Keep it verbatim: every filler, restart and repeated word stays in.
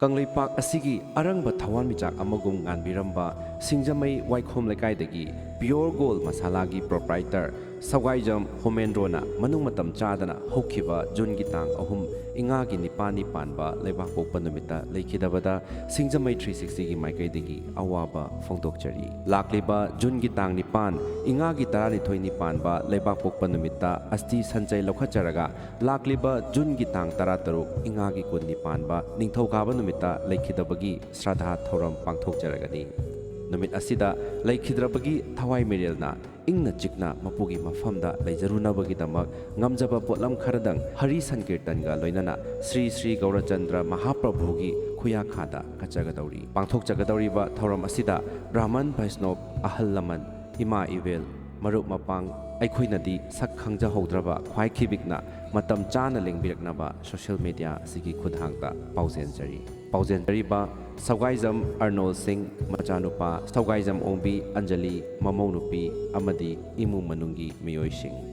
ꯀꯪꯂꯩꯄꯥꯛ ꯑꯁꯤꯒꯤ ꯑꯔꯪꯕ ꯊꯋꯥꯟꯃꯤꯆꯥꯛ ꯑꯃꯒꯨꯝ ꯉꯥꯟꯕꯤꯔꯝꯕ ꯁꯤꯡꯖꯃꯩ ꯋꯥꯏꯈꯣꯝ ꯂꯩꯀꯥꯏꯗꯒꯤ Pure Gold Masalaꯒꯤ proprietor ꯁꯧꯒꯥꯏꯖꯝ ꯍꯣꯃꯦꯟꯗ꯭ꯔꯣꯅ ꯃꯅꯨꯡ ꯃꯇꯝ ꯆꯥꯗꯅ ꯍꯧꯈꯤꯕ ꯖꯨꯟꯒꯤ ꯇꯥꯡ ꯑꯍꯨꯝ, ꯏꯉꯥꯒꯤ ꯅꯤꯄꯥꯟꯅꯤ ꯄꯥꯟꯕ ꯂꯩꯕꯥꯛꯄꯣꯛꯄ ꯅꯨꯃꯤꯠꯇ ꯂꯩꯈꯤꯗꯕꯗ ꯁꯤꯡꯖꯃꯩ three sixtyꯒꯤ ꯃꯥꯏꯀꯩꯗꯒꯤ ꯑꯋꯥꯕ ꯐꯣꯡꯗꯣꯛꯆꯔꯤ꯫ ꯂꯥꯛꯂꯤꯕ ꯖꯨꯟꯒꯤ ꯇꯥꯡ ꯅꯤꯄꯥꯟ, ꯏꯉꯥꯒꯤ ꯇꯔꯥꯅꯤꯊꯣꯏꯅꯤ ꯄꯥꯟꯕ ꯂꯩꯕꯥꯛꯄꯣꯛꯄ ꯅꯨꯃꯤꯠꯇ ꯑꯁꯇꯤ ꯁꯟꯆꯩ ꯂꯧꯈꯠꯆꯔꯒ, ꯂꯥꯛꯂꯤꯕ ꯖꯨꯟꯒꯤ ꯇꯥꯡ ꯇꯔꯥꯇꯔꯨꯛ, ꯏꯉꯥꯒꯤ ꯀꯨꯟꯅꯤ ꯄꯥꯟꯕ ꯅꯤꯡꯊꯧꯀꯥꯕ ꯅꯨꯃꯤꯠꯇ ꯂꯩꯈꯤꯗꯕꯒꯤ ꯁ꯭ꯔꯥꯗꯥ ꯊꯧꯔꯝ ꯄꯥꯡꯊꯣꯛꯆꯔꯒꯅꯤ꯫ ꯅꯨꯃꯤꯠ ꯑꯁꯤꯗ ꯂꯩꯈꯤꯗ꯭ꯔꯕꯒꯤ ꯊꯋꯥꯏ ꯃꯤꯔꯦꯜꯅ ꯏꯪꯅ ꯆꯤꯛꯅ ꯃꯄꯨꯒꯤ ꯃꯐꯝꯗ ꯂꯩꯖꯔꯨꯅꯕꯒꯤꯗꯃꯛ ꯉꯝꯖꯕ ꯄꯣꯠꯂꯝ ꯈꯔꯗꯪ ꯍꯔꯤ ꯁꯟꯀꯤꯔꯇꯟꯒ ꯂꯣꯏꯅꯅ ꯁ꯭ꯔꯤ ꯁ꯭ꯔꯤ ꯒꯧꯔꯆꯟꯗ꯭ꯔ ꯃꯍꯥꯄ꯭ꯔꯚꯨꯒꯤ ꯈꯨꯌꯥꯈꯥꯗ ꯀꯠꯆꯒꯗꯧꯔꯤ꯫ ꯄꯥꯡꯊꯣꯛꯆꯒꯗꯧꯔꯤꯕ ꯊꯧꯔꯝ ꯑꯁꯤꯗ ꯕ꯭ꯔꯥꯍꯃꯟ, ꯚꯩꯁꯅꯣꯞ, ꯑꯍꯜ ꯂꯃꯟ, ꯏꯃꯥ ꯏꯕꯦꯜ, ꯃꯔꯨꯞ ꯃꯄꯥꯡ, ꯑꯩꯈꯣꯏꯅꯗꯤ ꯁꯛ ꯈꯪꯖꯍꯧꯗ꯭ꯔꯕ ꯈ꯭ꯋꯥꯏꯈꯤꯕꯤꯛꯅ ꯃꯇꯝ ꯆꯥꯅ ꯂꯦꯡꯕꯤꯔꯛꯅꯕ social media ꯑꯁꯤꯒꯤ ꯈꯨꯠꯊꯥꯡꯗ ꯄꯥꯎꯖꯦꯟꯖꯔꯤ꯫ ꯄꯥꯎꯖꯦꯟꯖꯔꯤꯕ ꯁꯧꯒꯥꯏꯖꯝ ꯑꯔꯅꯣꯜ ꯁꯤꯡ, ꯃꯆꯥꯅꯨꯄꯥ ꯁꯧꯒꯥꯏꯖꯝ ꯑꯣꯡꯕꯤ ꯑꯟꯖꯂꯤ, ꯃꯃꯧ ꯅꯨꯄꯤ ꯑꯃꯗꯤ ꯏꯃꯨꯡ ꯃꯅꯨꯡꯒꯤ ꯃꯤꯑꯣꯏꯁꯤꯡ꯫